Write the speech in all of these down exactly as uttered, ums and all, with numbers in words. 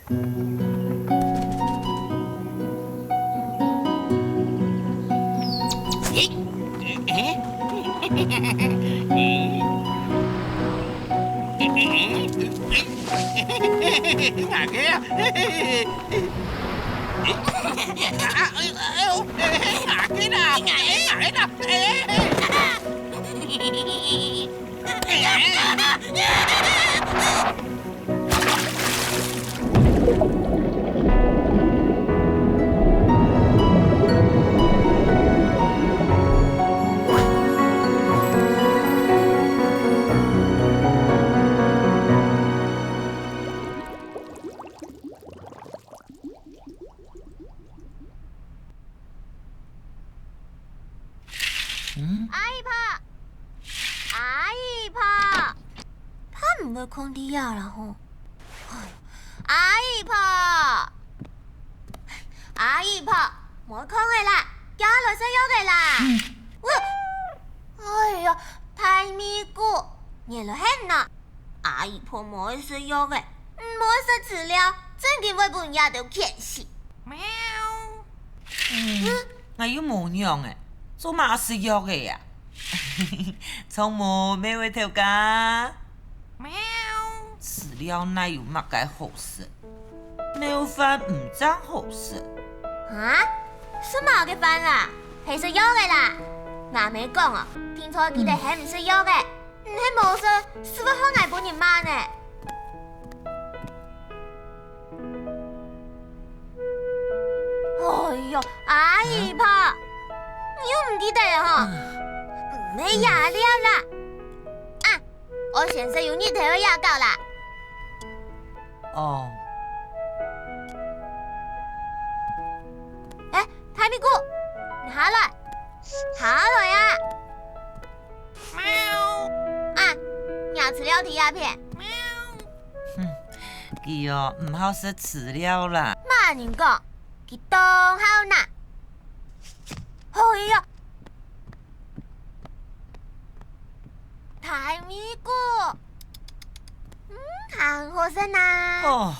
哪个啊？啊，哎呦，哎呦，哪个啦？哪个啦？哎。嗯？阿姨婆，阿姨婆，佢毋會囥在這啦吼。阿姨婆，阿姨婆，莫囥个啦，遽來食藥个啦。嗯。喂，哎呀，大尾牯，你來忒哪？ 阿姨婆無愛食藥个，毋好食飼料，正經會分這兜牽死。喵。嗯，𠊎又無仰仔，做麼个愛食藥仔啊？仰無貓仔頭家？喵。飼料哪有麼个好食？ 貓飯毋正好食。哈？食麼个飯啊？係食藥个啦！𠊎姆講哦，定著佢兜係毋食藥个，毋係無食，斯會害𠊎分人罵呢。哎喲，阿姨婆，你又毋記得了吼？毋係這粒啦！啊，𠊎先食有日頭个藥膏啦。 哦。哎，大尾牯，你下來，下來啊！喵。啊，你飼料在這片。喵。哼，佢哦，毋好食飼料啦。麼人講？佢當好拿。哎呀， 大尾牯，嗯，還好食呢。哦，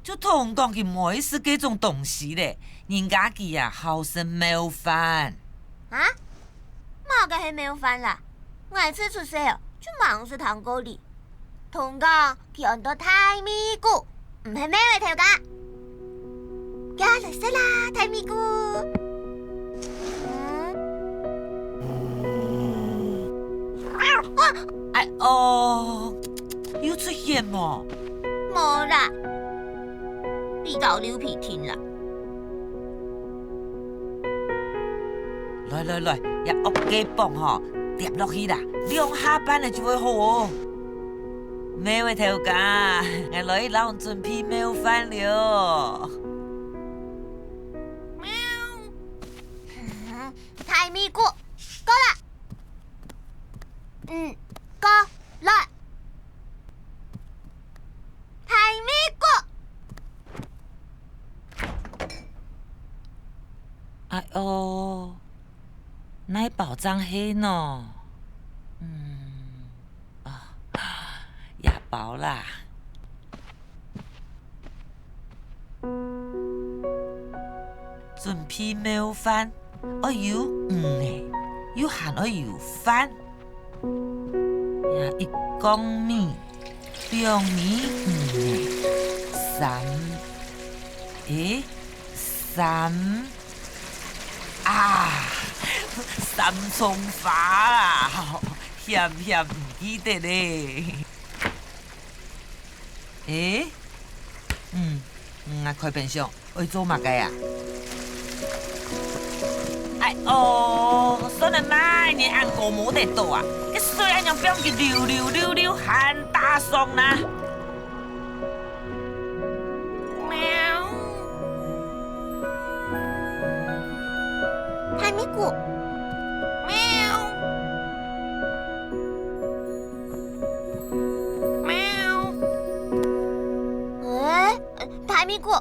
就同講佢毋愛食該種東西咧，人家佢啊好食貓飯。啊？麼个係貓飯啦？𠊎自出世哦，就吂食糖果哩。同講， 佢安到大尾牯，毋係貓仔頭家。遽來食啦，大尾牯。嗯。啊！哎哦，又出血無？無啦，比較流鼻涕啦。 來來來，這惡雞磅吼，疊落去啦，兩下半仔就會好哦。貓仔頭家，𠊎來摎你準備貓飯了。喵。大尾牯，過來。嗯，過來。 大尾牯。哎喲，哪包正係呢？嗯，啊，這包啦。 準備貓飯，愛有魚仔，又還愛有飯。這一缸米，放米魚仔，三，誒，三，啊，三蔥花啦，險險毋記得咧。誒，嗯，嗯，𠊎開冰箱。 愛做麼个啊？哎哦，算了啦，你恁高無得到啊！該水恁樣放佢流流流流，還打爽啦！喵。大尾牯。喵。喵。哎，大尾牯。 啊？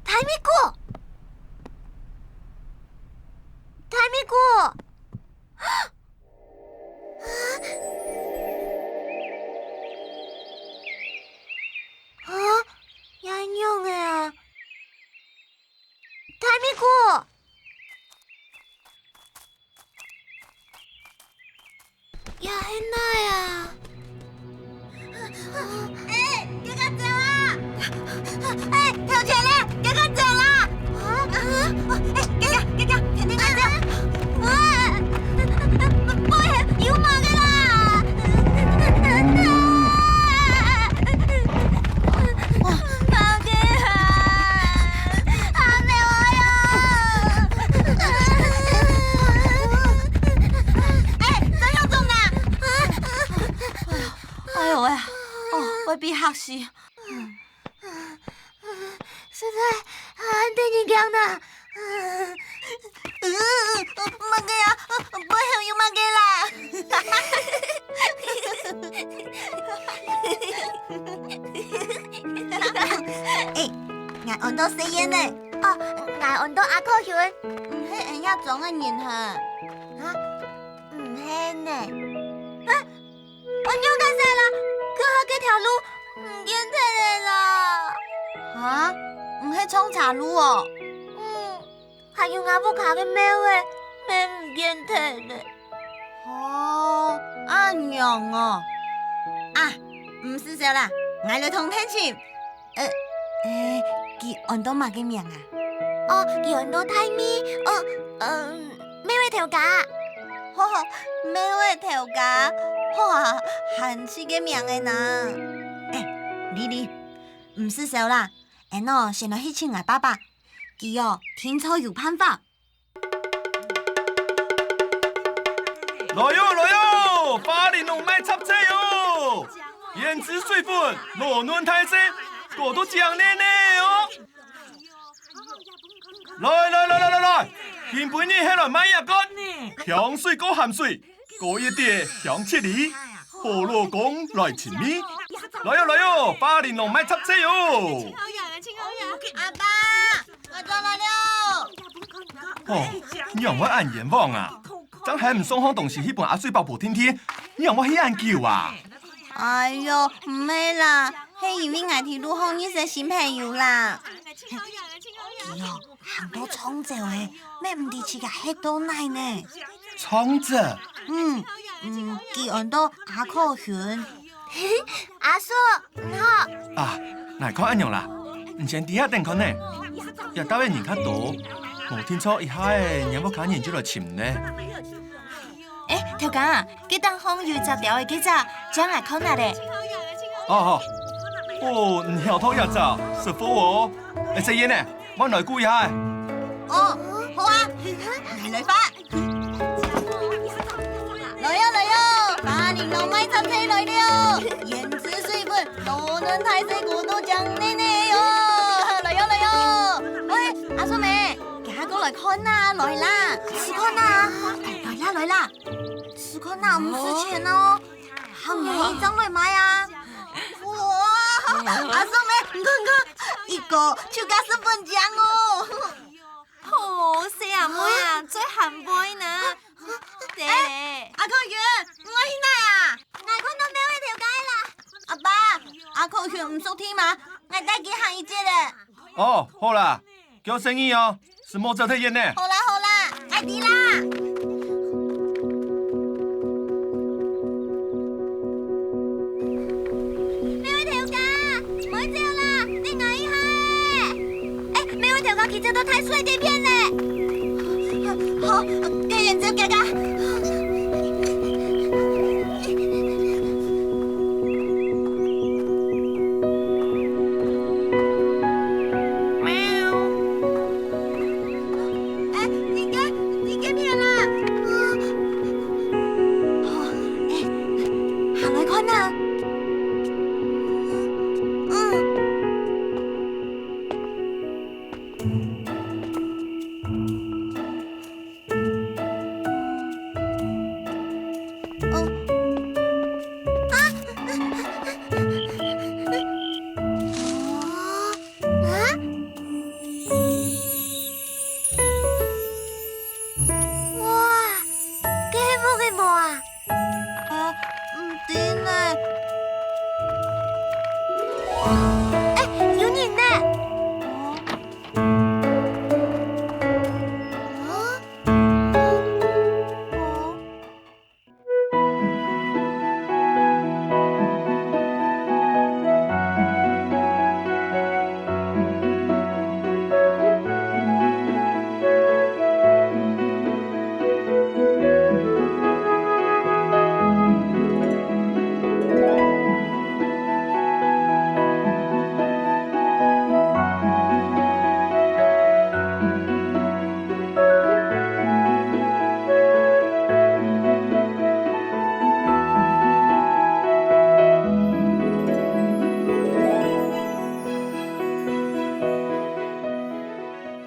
大尾牯！大尾牯！啊？也係哪啊？哎，遽遽走啊！哎，頭前咧，遽遽走啦！啊，啊，哎，遽遽，遽遽，遽遽走！啊，啊，背後有麼个啦？麼个啊？ 啊，沒有，哎喲！哎，張校長啊！哎喲喂，哦，會被嚇死。實在恁得人驚哪！麼个啊？背後有麼个啦？ 哎，𠊎安到細燕呢。哦，𠊎安到阿可雲。毋係恁樣裝个人哈？哈？毋係呢。啊？恁樣个事啦，過後該條路毋見忒了啦。哈？毋係撞車路哦？嗯。 還有吾屋下个貓仔，乜毋見忒了。哦，恁樣哦。啊，毋使愁啦，𠊎來同你尋。呃，誒，佢安到麼个名啊？哦，佢安到大尾，哦，嗯，貓仔頭家。吼吼，貓仔頭家，哇，還趣个名仔呢。誒，麗麗，毋使愁啦，𫣆哦，先來去尋𠊎爸爸。 佢哦，定著有辦法。來喲，來喲，花玲瓏賣雜菜喲！胭脂水粉，糯嫩大細，過到靚靚呢哦！來來來來來來，今晡日係來賣這罐，香水過鹹水， 過一點香七里，好老公來尋你。來喲，來喲，花玲瓏賣雜菜喲！阿爸，𠊎轉來了。哦，你仰會恁冤枉啊？正還毋送好東西去分阿水伯婆定定，你仰會去恁久啊？哎喲，毋係啦，係因為𠊎在路項認識新朋友啦。佢哦， 行到長洲欸，乜毋知自家歇到哪呢。長洲？嗯，嗯，佢安到阿可雲。阿叔，你好。啊，𠊎看恁樣啦，你先在這等看呢。這搭仔人較多，無定著一下仔，若屋下人就來尋呢。 欸，頭家啊，該頂項有隻鳥仔該隻，正來看下咧。哦，好。哦，你曉得這隻，識貨哦。欸，細燕呢，慢來估一下。哦，好啊，𠊎來發。來喲，來喲，花玲瓏賣雜菜來了，胭脂水粉，糯嫩大細，過到靚靚呢喲。來喲，來喲。喂，阿叔姆，這下過來看啊，來啦，試看啊。來啦，來啦。 試看哪，毋使錢哦，還有一張來買啊。哇，阿叔姆，你看看，一個就價十分靚哦。哦，細阿妹啊，最含杯呢。對咧。阿可雲，你愛去哪啊？𠊎看到貓仔頭家啦。阿爸，阿可雲毋識路嘛，𠊎帶佢行一節咧。哦，好啦， 叫細義哦，係無走忒遠呢。好啦好啦，𠊎知啦。貓仔頭家，毋好走啦，等𠊎一下仔。欸，貓仔頭家佢走到大樹个對片咧。好，該𫣆走遽遽。 欸，你个，你个咩啦？好，欸，行來看啊。嗯。哦。啊！啊！ 哇，該係麼个無啊？啊，毋知呢。